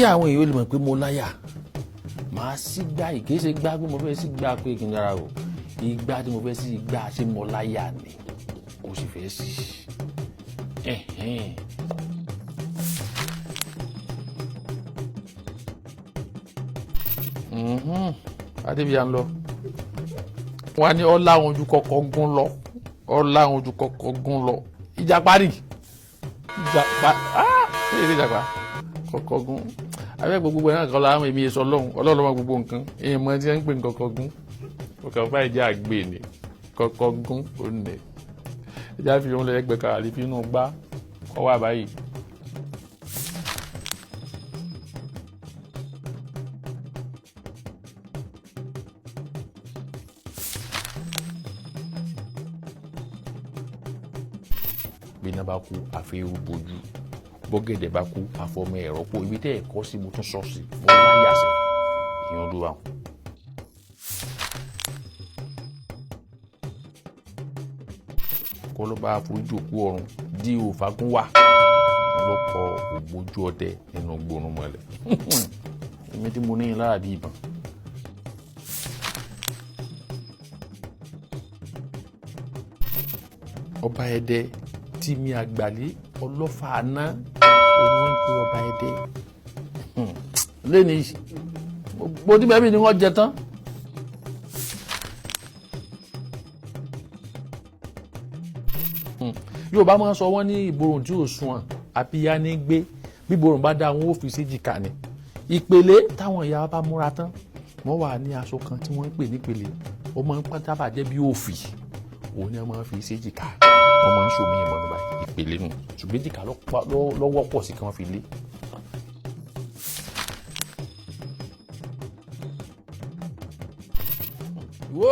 Kí àwọn èèyàn lè mọ̀ pé mo láyà, màá sí gbá yìí, kì í ṣe gbá pé mo fẹ́ sí gbá pé kí n dára o. Ìgbà tí mo fẹ́ sí gbá ṣé mo láyà ni, kò sì fẹ́ sí. Adébíyà ń lọ. Wọ́n á ní ọlá àwọn ojú kọ̀ọ̀kan gún lọ, ọlá àwọn ojú kọ̀ọ̀kan gún lọ. Ìjàpá nì, ìjàpá, ṣé èdè ìjàpá kọ̀ọ̀kan gún abẹ́ gbogbo ẹ̀ náà kọ́ la àwọn èmi sọ lọ́hùn ọlọ́run lọ́mọ gbogbo nǹkan èèyàn mọ tí wọ́n ń pè ní kọ̀ọ̀kan gún. Ọkàn báyìí jẹ́ àgbè ní kọ̀ọ̀kan gún òní ẹja fi òun lẹ́gbẹ̀ẹ́ kan àlè fi inú gbá kọ́ wà báyìí. Bí iná bá kú àfi irú bojú, bọ́gẹ̀dẹ̀ bá kú àfọmọ ẹ̀rọ kó ibi tẹ́ ẹ̀ kọ́ sí mo tún sọ sí mo láyà sí ìyẹn olúwa. Kọ́ ló bá fojú òkú ọ̀run dí òfagún wà ló kọ ògbójú ọdẹ nínú gbóòórùn mọ́lẹ̀ èmi tí mo ní in lára bí ìbọn. Ọba Ẹdẹ tí mi àgbàlẹ ọlọ́fà àná òun wọ́n ń pe ọba Ẹdẹ lẹ́nu yìí gbogbo tí bẹ́ẹ̀ bí ni wọ́n jẹ tán. Yorùbá máa ń sọ wọ́n ní ìborùn tí ò sunwọ̀n àbíyá ní gbé, bí ìborùn bá dá wọn ó fi séjìká ni. Ìpele táwọn ìyá wa bá múra tán, wọ́n wà ní aṣọ kan tí wọ́n ń pè nípele, ó máa ń sábà jẹ́ bí òfì, òun ni wọ́n máa ń fi séjìká, wọ́n máa ń sòmí ìmọ̀ nípa ìpele nù, ṣùgbọ́n èjìká ló wọ́pọ̀ sí kí wọ́n fi lé. Wo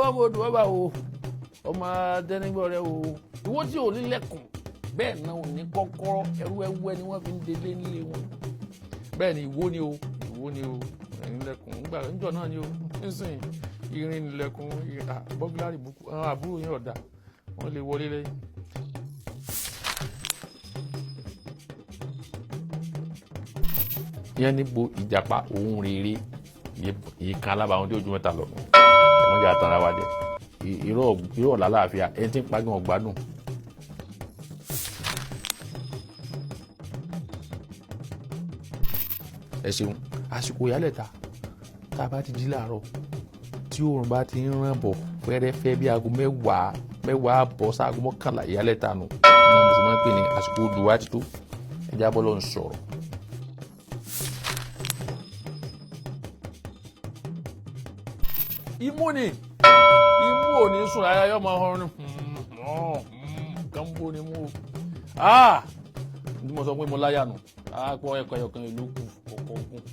ọmọ odò ọba o, ọmọ adẹnigbọ rẹ o, ìwọ tí ò ní lẹ́kùn bẹ́ẹ̀ náà ò ní kọ́kọ́rọ́, ẹrú ẹwẹ́ ni wọ́n fi ń délé nílé wọn. Bẹ́ẹ̀ ni ìwọ ni o, ìwọ ni o, ẹ̀yin lẹ́kùn ńgbà ńjọ náà ni o, nísìnyí irin lẹ́kùn bọ́gílárì bukú àwọn àbúrò yẹn ọ̀dà wọ́n lè wọlé lẹ́yìn. Ìyẹn ní bo ìjàpá òun rere ìkan alábàáwọn tí ojú mẹ́ta lọ wọ́n jẹ́ àtàrà wa jẹ irọ́ ọ̀la láàfíà ẹni tí ń pa gan ọ̀gbádùn. Ẹ ṣeun. Àsìkò ìyálẹ̀ta tá a bá ti jí láàárọ̀ tí oòrùn bá ti ń ràn bọ̀ fẹ́rẹ́fẹ́ bí aago mẹ́wàá mẹ́wàá àbọ̀ sáago mọ́kànlá ìyálẹ̀ta nù ní mùsùlùmí pè ní àsìkò olùwà ti tó ẹja bọ́ lọ́n sọ̀rọ̀. Imú ni imú ò ní sùn rárá, yóò máa họrun kánbó ni mú o. Ní mo sọ pé mo láyà nù àpò ẹ̀kọ́ ẹ̀yọ̀kan ìlú kù kọ̀ọ̀kan gùn.